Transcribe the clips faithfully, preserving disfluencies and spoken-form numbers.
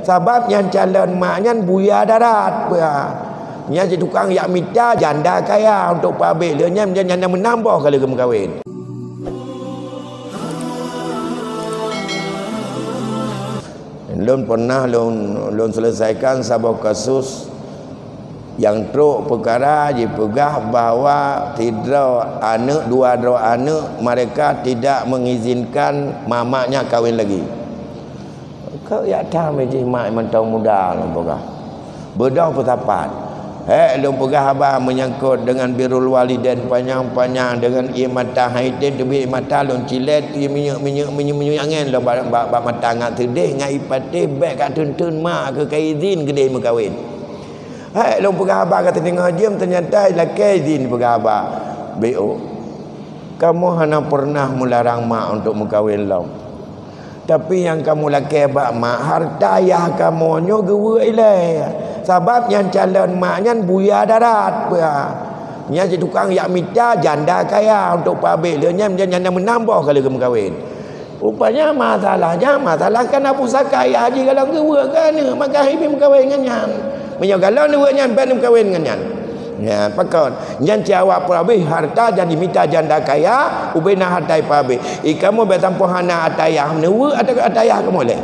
Sabab nyang calon mak nyan buya darat, peue. Nyan si tukang jak mita janda kaya untuk peuabéh. Lé nyan, nyan, nyan meunambah kali geumeukawen. Lôn pernah lôn, lôn selesaikan saboh kasus nyang trok peukara jipeugah bahwa sidroe aneuk, dua droe aneuk mereka tidak mengizinkan mamaknya kawin lagi. Keu jak tam jih mak mantong muda lôn peugah. Beudôh peusapat. Hék lôn peugah haba menyangkut dengan birrul walidain panyang-panyang, dengan ié mata, hai tem teubiet ié mata lôn cilet, ié minyeuk, minyeuk, minyeuk, minyeuk angén lôn bak, bak, bak mata ngat seudeh ngat ié patéh, bék ka teun-teun mak keu ka izin keudeh meukawen. Hék lôn peugah haba ka teudeungoe jeuem, teunyata lakée izin peugah haba. B O. Kamoe hana pernah meularang mak untuk meukawen lom. Tapi nyang kamoe lakée bak mak, hareuta ayah kamoe nyoe geuweuek ilée. Sabab nyang calon mak nyan buya darat, peue. Nyan si tukang jak mita janda kaya untuk peuabéh. Lé nyan, nyan, nyan meunambah kali geumeukawen. Rupanya masalahnya, masalah kana pusaka ayah jih galak geuweuek keu aneuk, maka hai meukawen ngon nyan. Meunyoe galak neuweuek nyan, bék neumeukawen ngon nyan. Nyan, pakon. Nyan cit awak peuabéh hareuta jan jimita janda kaya, ubé na hareuta ipeuabéh. I kamoe bék sampoe hana ata ayah neuweuek ata, ata ayah kamoe lé.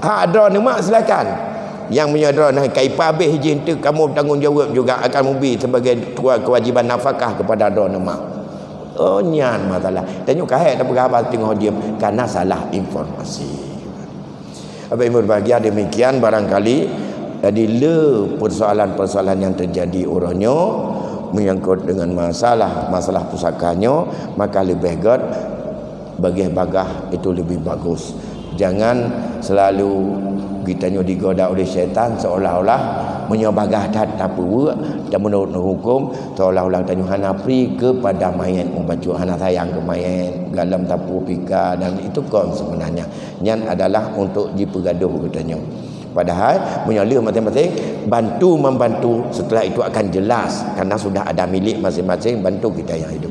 Hak droeneuh mak silakan. Nyang meunyoe droeneuh ka ipeuabéh jih, enteuk kamoe tanggung jaweueb juga akan mubi sebagai kewa-, kewajiban nafakah kepada droeneuh mak. Oh, nyan masalah. Tanyoe ka hék tapeugah haba teungoh diem karena salah informasi. Bapak Ibu berbahagia, demikian barangkali jadi le persoalan-persoalan yang terjadi uroe nyoe menyangkut dengan masalah, masalah pusaka nyoe, maka leubeh gét bagaih bagah itu lebih bagus. Jangan selalu geutanyoe digoda oleh syaitan seolah-olah meunyoe bagah that tapeubuet dan menurut hukum, seolah-olah tanyoe hana pri kepada mayét, mubacut hana sayang keu mayét, galom tapupika, dan itu kon sebenarnya. Nyan adalah untuk jipeugadoh geutanyoe. Padahal meunyoe lheueh maséng-maséng bantu membantu, setelah itu akan jelas karena sudah ada milik masing-masing, bantu kita yang hidup.